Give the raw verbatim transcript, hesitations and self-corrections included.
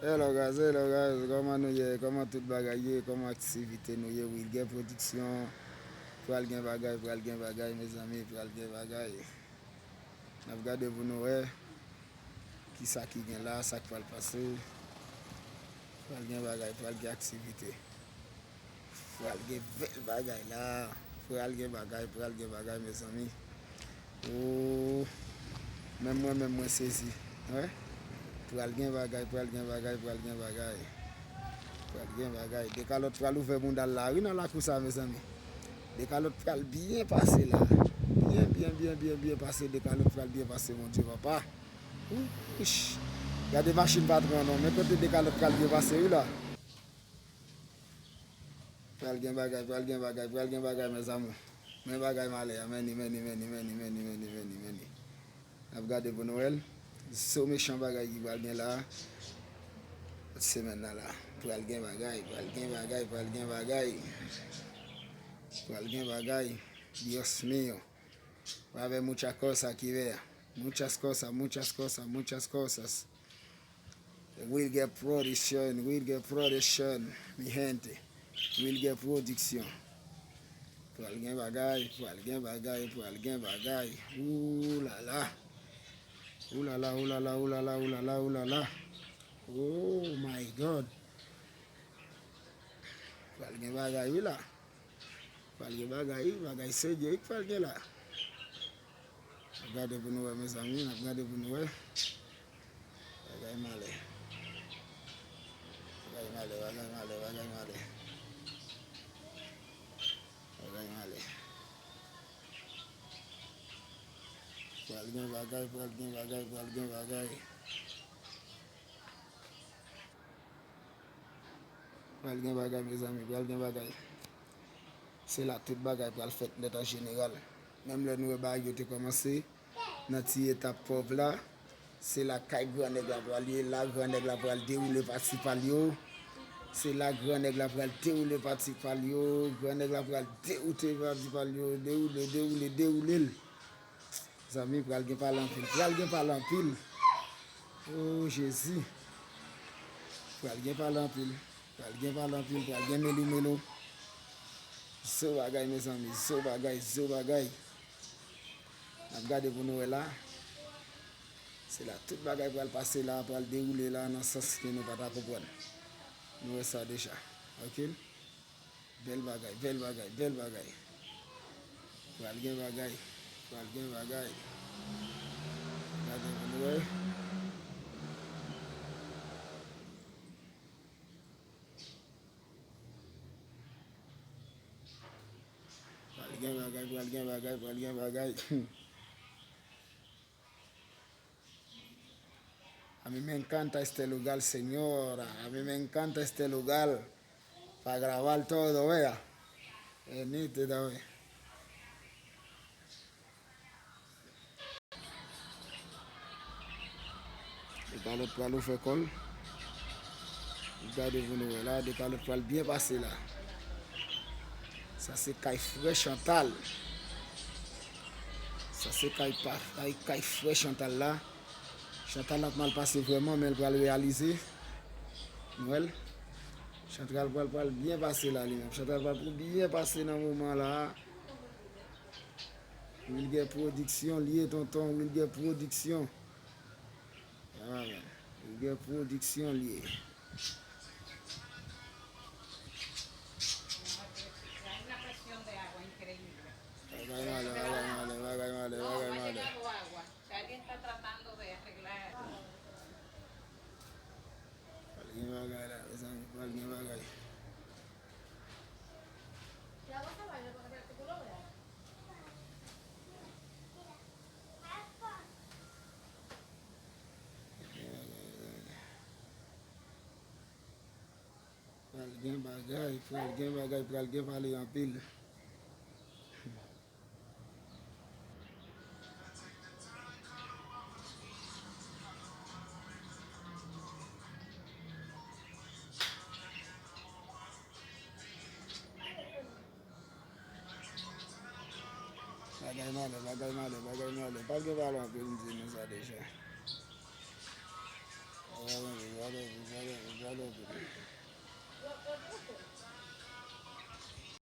Hello guys, hello guys, kòman nou ye? Kòman tout bagay ye? Kòman aktivite nou ye? Wilguer Production. Pral gen bagay, pral gen bagay, mezanmi, pral gen bagay. N ap gade pou nou wè kisa ki gen la, sa k pral pase. Pral gen bagay, pral gen aktivite. Pral gen bèl bagay la. Pral gen bagay, pral gen bagay, mezanmi. Oh, menm mwen, menm mwen sezi. Wè? Pral gen bagay, pral gen bagay, pral gen bagay. Pral gen bagay. Dekalòt pral ouvè bounda l la, wi, nan lakou sa, mezanmi. Dekalòt pral byen pase la. Byen, byen, byen, byen, byen pase. Dekalòt pral byen pase, Bondye, papa. Ouch. Gade machin patwon an non. Men kote Dekalòt pral byen pase, wi, la. Pral gen bagay, pral gen bagay, pral gen bagay, mes amours. Men bagay malè a, men li, men li, men li, men li, men li, men li, men li, men li. N ap gade pou nou wè l. Zo mechan bagay ki pral gen la. Semèn nan la. Pral gen bagay, pral gen bagay, pral gen bagay. Pral gen bagay. Dios mío. Va haber mucha cosa que ver. Muchas cosas, muchas cosas, muchas cosas. Wilguer Production, Wilguer Production, mi gente. Wilguer Production. Pral gen bagay, pral gen bagay, pral gen bagay. Ooh la la. Ooh la la, ooh la la, ooh la la, ooh la la, ooh la la. Oh my God. Pral gen bagay, wi, la. Pral gen bagay, wi, bagay serye, wi, k pral gen la. N ap gade pou nou wè, mezanmi, n ap gade pou nou wè. Bagay malè. Bagay malè, bagay malè, bagay malè. Bagay malè. Pral gen bagay, pral gen bagay, pral gen bagay. Pral gen bagay, mezanmi, pral gen bagay. Se la tout bagay pral fèt nèt an jeneral. Menm lè nou wè bagay yo te kòmanse nan ti etap pòv la, se la kay gran nèg la pral ye, la gran nèg la pral dewoule pati pa l yo. Se la gran nèg la pral dewoule pati pa l yo, gran nèg la pral dewoute pati pa l yo, dewoule, dewoule, dewoule l. Zanmi, pral gen pale anpil. Pral gen pale anpil. Oh, Jezi. Pral gen pale anpil. Pral gen pale anpil. Pral gen melo melo. Zo bagay, mezanmi. Zo bagay, zo bagay. N ap gade pou nou wè la. Se la tout bagay pral pase la, pral dewoule la nan sans ke nou pa ta konprann. Nou wè sa deja. Ok? Bèl bagay, bèl bagay, bèl bagay. Pral gen bagay, pral gen bagay. Gade pou nou wè. Pral gen bagay, pral gen bagay, pral gen bagay. A mí me encanta este lugar, señora. A mí me encanta este lugar. Para grabar todo, vea. Es nítido, vea. Dekalòt pral ouvè kò l. Gade pou nou wè la, Dekalòt pral byen pase la. Sa se kay frè Chantal. Sa se kay pa, kay, kay frè Chantal la. Chantal ap mal pase vrèman, men l pral reyalize. Nou wè l. Chantal pral, pral byen pase la li menm. Chantal pral pou byen pase nan moman la. Wilguer Production li ye, tonton, Wilguer Production. Ah, Wilguer Production li ye. Bagay malè, bagay malè, bagay malè, bagay malè. Pral gen bagay la, mezanmi, pral gen bagay. Pral gen bagay, pral gen bagay, pral gen pale anpil. Bagay malè, bagay malè, bagay malè. Pral gen pale anpil, m di nou sa deja. Bagay malè, bagay